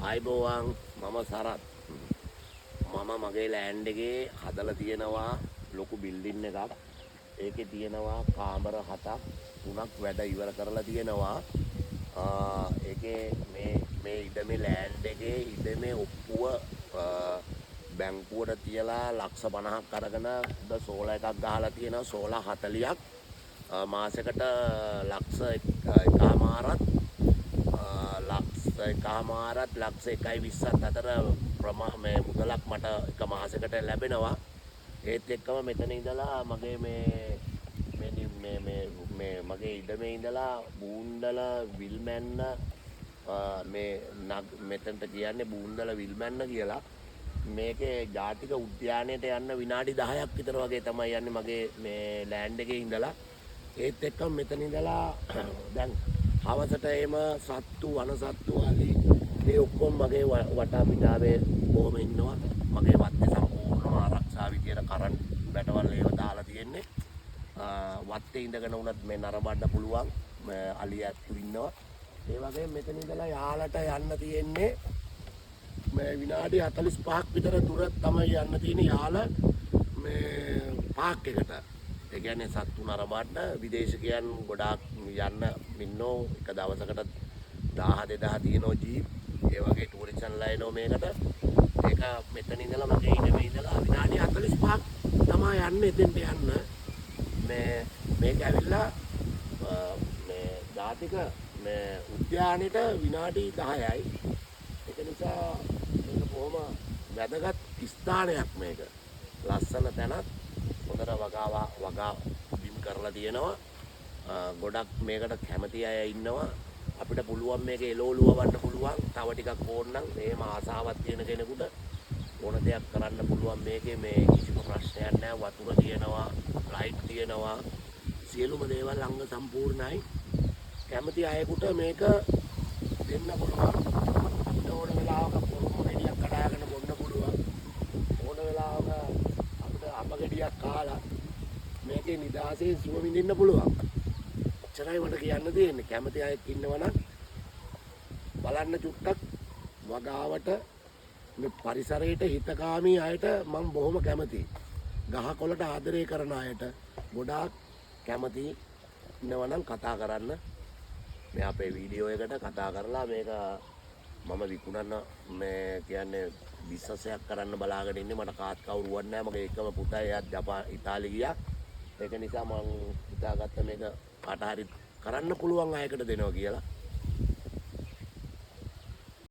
ආයුබෝවන්, මම සරත්. මම මගේ ලෑන්ඩ් එකේ හදලා තියෙනවා ලොකු බිල්ඩින් එකක්. ඒකේ තියෙනවා කාමර හතක්, තුනක් වැඩ ඉවර කරලා තියෙනවා. ඒකේ මේ මේ ඉඩමේ ලෑන්ඩ් එකේ ඉඩමේ ඔප්පුව බැංකුවට තියලා ලක්ෂ 50ක් අරගෙන උඩ සෝලා එකක් ගහලා තියෙනවා. සෝලා 40ක් මාසෙකට ලක්ෂ එකහමාරත් ලක්ෂ එකහමාරත් ලක්ෂ 1.20ත් අතර මේ මුදලක් මට එක මාසෙකට ලැබෙනවා. ඒත් එක්කම මෙතන ඉඳලා මගේ මේ මේ මේ මේ මේ මගේ ඉඩමේ ඉඳලා බූන්දල විල්මැන්න, මේ මෙතනට කියන්නේ බූන්දල විල්මැන්න කියලා. මේකේ ජාතික උද්‍යානයට යන්න විනාඩි 10ක් විතර වගේ තමයි යන්නේ මගේ මේ ලෑන්ඩ් එකේ ඉඳලා. ඒත් එක්කම මෙතන ඉඳලා දැන් හවසට එහෙම සත්තු, වන සත්තු, අලි ඒ ඔක්කොම මගේ වටා පිටාවේ බොහොම ඉන්නවා. මගේ වත්තේ සම්පූර්ණම ආරක්ෂා විදියට කරන්ට් බැටවල් ඒව දාලා තියෙන්නේ. වත්තේ ඉඳගෙන වුණත් මේ නරඹන්න පුළුවන්. මේ අලි ඇත්තු ඉන්නවා. ඒ වගේම මෙතන ඉඳලා යාලට යන්න තියෙන්නේ මේ විනාඩි 45ක් විතර දුර තමයි යන්න තියෙන්නේ යාල මේ පාක් එකට. ඒ කියන්නේ සත්තු නරඹන්න විදේශිකයන් ගොඩාක් යන්න ඉන්නෝ. එක දවසකට 1000 2000 තියෙනවා ජීප්. ඒ වගේ ටූරිස්ට්ලා එනවා මේකට. ඒක මෙතන ඉඳලා මගේ ඉඩමේ ඉඳලා විනාඩි 45ක් තමයි යන්නේ එතෙන්ට යන්න. මේ මේක ඇවිල්ලා මේ ජාතික මේ උද්‍යානෙට විනාඩි 10යි. ඒක නිසා මේක බොහොම වැදගත් ස්ථානයක් මේක. ලස්සන තැනක්. හොඳට වගා බිම් කරලා තියෙනවා. ගොඩක් මේකට කැමති අය ඉන්නවා. අපිට පුළුවන් මේක එළවලු වවන්න පුළුවන්. තව ටිකක් ඕන නම් එහෙම ආසාවක් තියෙන කෙනෙකුට ඕන දෙයක් කරන්න පුළුවන් මේකේ. මේ කිසිම ප්‍රශ්නයක් නෑ. වතුර තියෙනවා, ලයිට් තියෙනවා. සියලුම දේවල් අංග සම්පූර්ණයි. කැමති අයෙකුට මේක දෙන්න පුළුවන්. අපිට ඕන වෙලාවක පොරොම්ම ගෙඩියක් කඩාගෙන බොන්න පුළුවන්. ඕන වෙලාවක අපිට අඹ ගෙඩියක් කාලා මේකේ නිදහසේ සුව විඳින්න පුළුවන්. එච්චරයි මට කියන්න තියෙන්නේ. කැමති අයෙක් ඉන්නවා නම් බලන්න චුට්ටක් වගාවට මේ පරිසරයට හිතකාමී අයට මම බොහොම කැමතියි. ගහකොළට ආදරය කරන අයට ගොඩාක් කැමති ඉන්නවා නම් කතා කරන්න. මේ අපේ වීඩියෝ එකට කතා කරලා මේක මම විකුණන්න, මේ කියන්නේ බිස්නස් එකක් කරන්න බලාගෙන ඉන්නේ. මට කාත් කවුරුවත් නැහැ. මගේ එකම පුතා එයාත් ජපාන් ඉතාලි ගියා. ඒක නිසා මං හිතාගත්ත මේක කාට හරි කරන්න පුළුවන් අයකට දෙනවා කියලා.